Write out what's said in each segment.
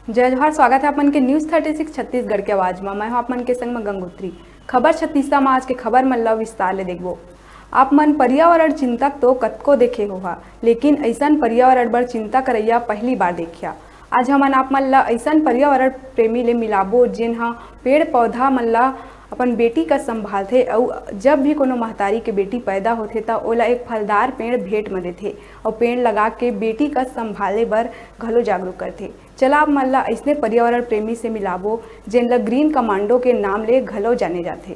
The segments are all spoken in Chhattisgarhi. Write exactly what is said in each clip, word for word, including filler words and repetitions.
जय जोहार, स्वागत है आप मन के News Thirty Six छत्तीसगढ़ के आवाज म। मैं हूं आप मन के संग म गंगोत्री। खबर छत्तीसा म आज के खबर मन ला विस्तार ले देखबो। आप मन पर्यावरण चिंतक तो कतको देखे होहा, लेकिन अइसन पर्यावरण बर चिंता करइया पहली बार देखिया। आज हमन आप मन ला अइसन पर्यावरण प्रेमी ले मिलाबो, जेन ह पेड़ पौधा मन ला अपन बेटी कस संभालथे, अउ जब भी कोनो महतारी के बेटी पैदा होथे, त ओला एक फलदार पेड़ भेंट म देथे, अउ पेड़ लगा के बेटी कस संभाले बर घलो जागरूक करथे। चला आप मन ला अइसने पर्यावरण प्रेमी से मिलाबो, जेन ला ग्रीन कमांडो के नाम ले घलो जाने जाथे।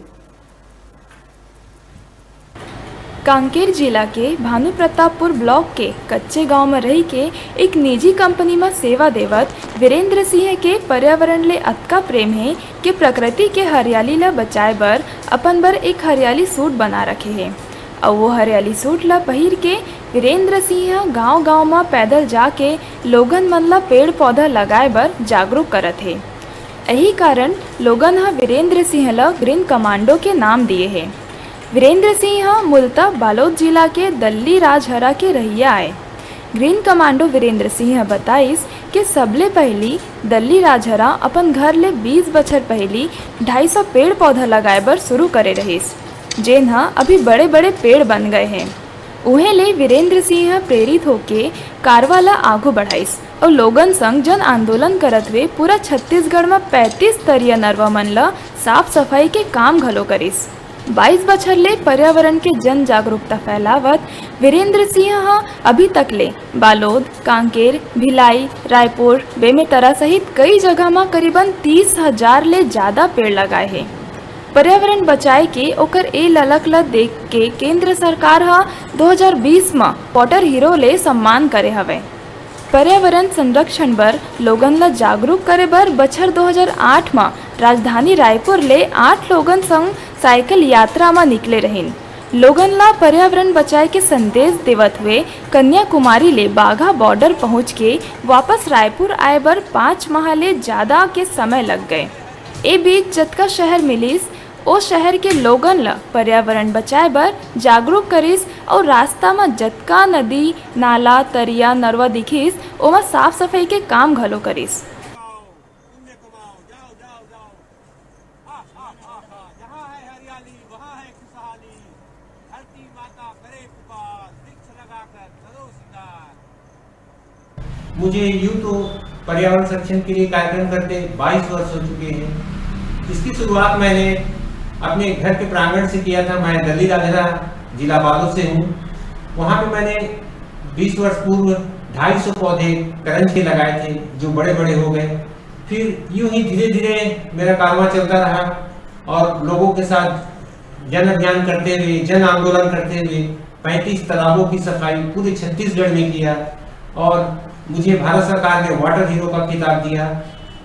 कांकेर जिला के भानुप्रतापपुर ब्लॉक के कच्चे गांव म रहि के एक निजी कंपनी म सेवा देवत वीरेंद्र सिंह के पर्यावरण ले अतका प्रेम हे कि प्रकृति के हरियाली ल बचाए बर अपन बर एक हरियाली सूट बना रखे हे। अउ वो हरियाली सूट ल पहिर के वीरेंद्र सिंह गांव-गांव म पैदल जाके लोगन मन ल पेड़-पौधा लगाए बर जागरूक करत हे। एही कारण लोगन ह वीरेंद्र सिंह ल ग्रीन कमांडो के नाम दिए हे। वीरेंद्र सिंह ह मूलतः बालोद जिला के दल्ली राजहरा के रहइया आय। ग्रीन कमांडो वीरेंद्र सिंह ह बताइस कि सबले पहिली दल्ली राजहरा अपन घर ले बीस बछर पहिली ढाई सौ पेड़-पौधा लगाए बर शुरू करे रहिस, जेन ह अभी बड़े-बड़े पेड़ बन गए हे। उहें ले वीरेंद्र सिंह ह प्रेरित होके कारवा ल आगू बढ़ाइस अउ लोगन संग जन आंदोलन करत हुए पूरा छत्तीसगढ़ म पैंतीस तरिया नरवा मन ल साफ सफाई के काम घलो करिस। बाईस बछर ले पर्यावरण के जन जागरूकता फैलावत वीरेंद्र सिंह ह अभी तक ले बालोद, कांकेर, भिलाई, रायपुर, बेमेतरा सहित कई जगह म करीबन तीस हजार ले जादा पेड़ लगाए हे। पर्यावरण बचाए के ओकर ए ललक ल देख के केंद्र सरकार ह दो हज़ार बीस म वाटर हीरो ले सम्मान करे हवय। पर्यावरण संरक्षण बर लोगन ल जागरूक करे बर बछर दो हज़ार आठ म राजधानी रायपुर ले आठ लोगन संग साइकिल यात्रा म निकले रहिन। लोगन ल पर्यावरण बचाए के संदेश देवत हुए कन्याकुमारी ले बाघा बॉर्डर पहुंच के वापस रायपुर आए बर पाँच माह ले जादा के समय लग गए। ए बीच जतका शहर मिलिस, ओ शहर के लोगन ल पर्यावरण बचाए बर जागरूक करिस अउ रास्ता म जतका नदी, नाला, तरिया, नरवा दिखिस, ओमा साफ सफाई के काम घलो करिस। पुण्य कमाओ, जाओ, जाओ, जाओ। हा, हा, हा, हा। जहाँ है हरियाली, वहाँ है खुशहाली। धरती माता करे पुकार, वृक्ष लगाकर करो श्रृंगार। मुझे यूं तो पर्यावरण संरक्षण के लिए कार्यक्रम करते बाईस वर्ष हो चुके हैं। इसकी शुरुआत मैंने अपने घर के प्रांगण से किया था। मैं दल्ली राजहरा, जिला बालोद से हूँ। वहाँ पे मैंने बीस वर्ष पूर्व ढाई सौ पौधे करंज के लगाए थे, जो बड़े बड़े हो गए। फिर यूं ही धीरे धीरे मेरा कारवां चलता रहा और लोगों के साथ जन अभियान करते हुए, जन आंदोलन करते हुए पैंतीस तालाबों की सफाई पूरे छत्तीसगढ़ में किया और मुझे भारत सरकार ने वाटर हीरो का खिताब दिया।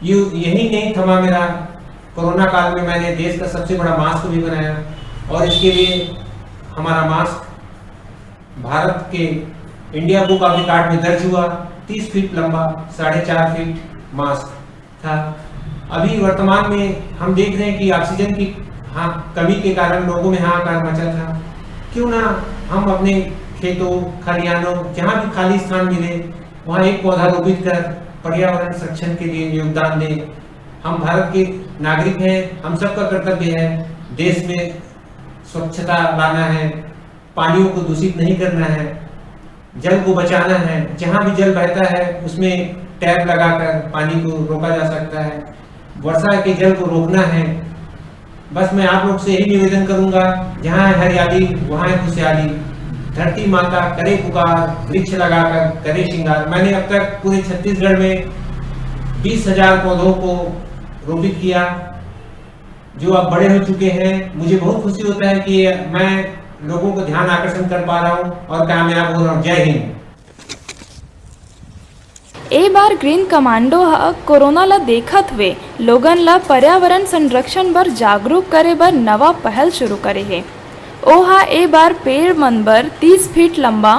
यू-, यही नहीं थमा मेरा, कोरोना काल में मैंने देश का सबसे बड़ा मास्क भी बनाया और इसके लिए हमारा मास्क भारत के इंडिया बुक ऑफ रिकॉर्ड में दर्ज हुआ। तीस फीट लंबा, साढ़े चार फीट मास्क था। अभी वर्तमान में हम देख रहे हैं कि ऑक्सीजन की, हाँ, कमी के कारण लोगों में हाहाकार मचा था। क्यों ना हम अपने खेतों, खलिहानों, जहाँ भी खाली स्थान मिले, वहाँ एक पौधा रोपित कर पर्यावरण संरक्षण के लिए योगदान दें। हम भारत के नागरिक हैं, हम सबका कर्तव्य है देश में स्वच्छता लाना है, पानियों को दूषित नहीं करना है, जल को बचाना है। जहाँ भी जल बहता है, उसमें टैप लगाकर पानी को रोका जा सकता है। वर्षा के जल को रोकना है। बस मैं आप लोग से यही निवेदन करूंगा, जहाँ है हरियाली, वहाँ है खुशहाली। धरती माता करे पुकार, वृक्ष लगाकर करे श्रृंगार। मैंने अब तक पूरे छत्तीसगढ़ में बीस हजार पौधों को रोपित किया, जो अब बड़े हो चुके हैं। मुझे बहुत खुशी होता है कि मैं लोगों को ध्यान आकर्षण कर पा रहा हूँ और कामयाब हो रहा हूँ। जय हिंद। ए बार ग्रीन कमांडो ह कोरोना ल देखत हुए लोगन ल पर्यावरण संरक्षण बर जागरूक करे बर नवा पहल शुरू करे हे। ओहा ए बार पेड़ मन बर तीस फीट लंबा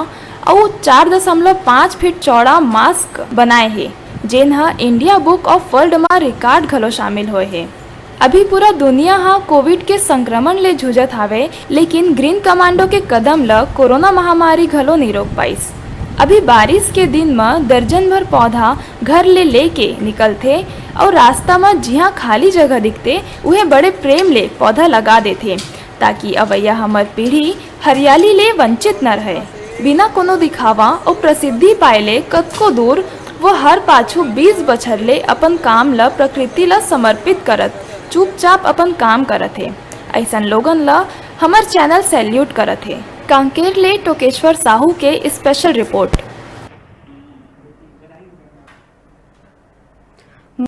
अउ चार दशमलव पाँच फीट चौड़ा मास्क बनाए हे, जेन ह इंडिया बुक ऑफ वर्ल्ड म रिकॉर्ड घलो शामिल होए हे। अभी पूरा दुनिया ह कोविड के संक्रमण ले जूझत हावय, लेकिन ग्रीन कमांडो के कदम ल कोरोना महामारी घलो नइ रोक पाइस। अभी बारिश के दिन म दर्जन भर पौधा घर ले लेके निकलथे अउ रास्ता म जिहां खाली जगह दिखथे, उहें बड़े प्रेम ले पौधा लगा देथे, ताकि अवइया हमर पीढ़ी हरियाली ले वंचित न रहे। बिना कोनो दिखावा अउ प्रसिद्धि पाए ले कतको दूर वो हर पाछू बीस बछर ले अपन काम ल प्रकृति ल समर्पित करत चुपचाप अपन काम करत हे। अइसन लोगन ल हमर चैनल सैल्यूट करत हे। कांकेर ले टोकेश्वर साहू के स्पेशल रिपोर्ट।